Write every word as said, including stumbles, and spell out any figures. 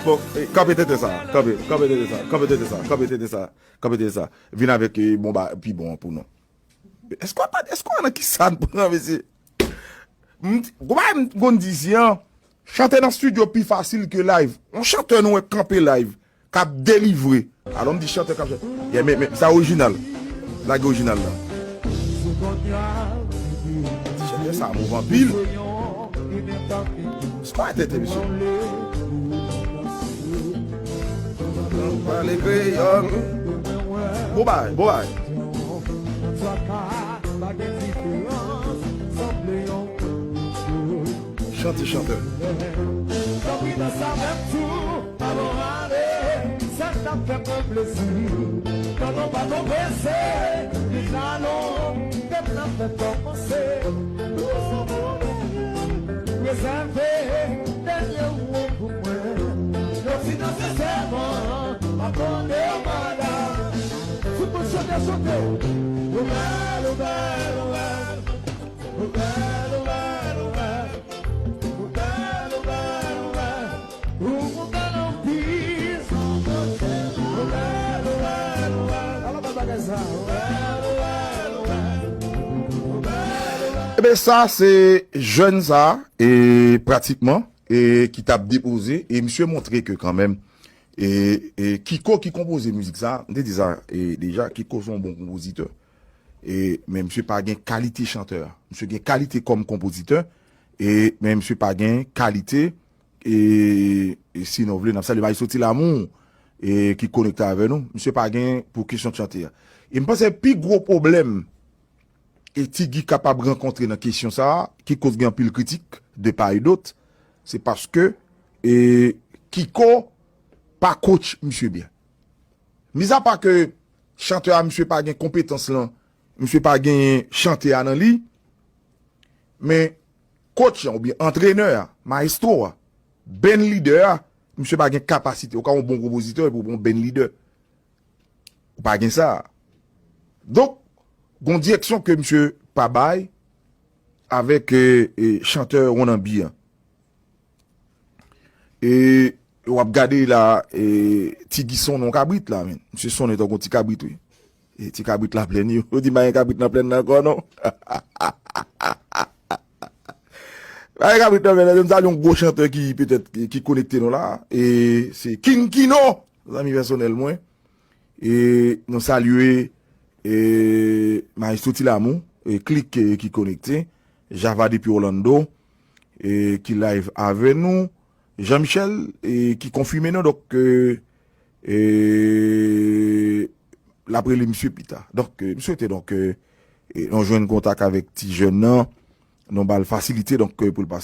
Bon, eh, kanpe tenten sa, kanpe, kanpe tenten sa, kanpe tenten sa, kanpe tenten sa, kanpe tenten sa. Vin avèk, eh, bon, ba, pi bon an pou nou. Èske w pa, èske w nan ki sa n pran, mesye? M di, gwo bagay m konn di isi an, chante nan studio pi fasil ke live. Yon chantè nou wè kanpe live, k ap delivre. Alò m di chantè k ap chante. Yeah, men, men, sa orijinal. Lage orijinal la. Ti chantè sa move anpil. Sa tete, mesye. Pale kreyòl. Bon bagay, bon bagay. Chante, chantè. Tanpri, dans sa même tour. Alon ale, sa k t ap fè mwen plezi. Nan non pa twò prese, li jalon, ke m nan fè kòmanse. Rezève dènye ou an pou mwen. Yo di nan sensèman, m ap mande w, madanm. Tout moun chante, chante. Ou bèl, ou bèl, ou bèl. Ou bèl, ou bèl, ou bèl. Ou bèl, ou bèl, ou bèl. Ou gon bèl anpil. Ou bèl, ou bèl, ou bèl. Ala bèl bagay sa. Ou bèl, ou bèl, ou bèl. Ou bèl, ou bèl. Eben, sa, se jèn sa, e pratikman, e ki t ap depoze, e misye montre ke kanmenm, e, e Kiko ki konpoze mizik sa, m te di sa, e deja, Kiko se yon bon konpozitè. E, men misye pa gen kalite chantè a. Misye gen kalite kòm konpozitè, e, men misye pa gen kalite, e, e si nou vle, n ap salye Maestro Ti Lamour, e, ki konekte avè nou. Misye pa gen pou kesyon chante a. E m panse pi gwo pwoblèm, e Ti Guy kapab rankontre nan kesyon sa a, ki koz gen anpil kritik, de part et d'autre, se paske, e, Kiko pa coach misye byen. Mizapa ke chantè a, misye pa gen konpetans lan, misye pa gen chante a nan li, men coach lan oubyen antrenè a, maestro a, band leader a, misye pa gen kapasite. Ou ka yon bon konpozitè epi ou pa yon band leader. Ou pa gen sa. Donk, gon direksyon ke misye pa bay avèk, e, e, chantè Wannabe an. E w ap gade la, e, Ti Guy sonnen yon kabrit la, men. Misye sonnen tankou yon ti kabrit, wi. E ti kabrit laplèn yo. Yo di m pa gen kabrit nan plèn nan ankò, non. Pa gen kabrit nan plèn nan, m salye yon gwo chantè ki petèt ki, ki konekte nou la. E se King Kino, zanmi pèsonèl mwen. E nou salye, e, Maestro Ti Lamour, e, Klik, e, ki konekte, Java depi Orlando, e, ki live avè nou, Jean Michel, e, ki konfime nou, donk, e, e, l ap rele misye pita. Donk, e, m swete, donk, e, e, nou jwenn kontak avèk ti jèn nan, nou ba l fasilite, donk, e, pou l pase.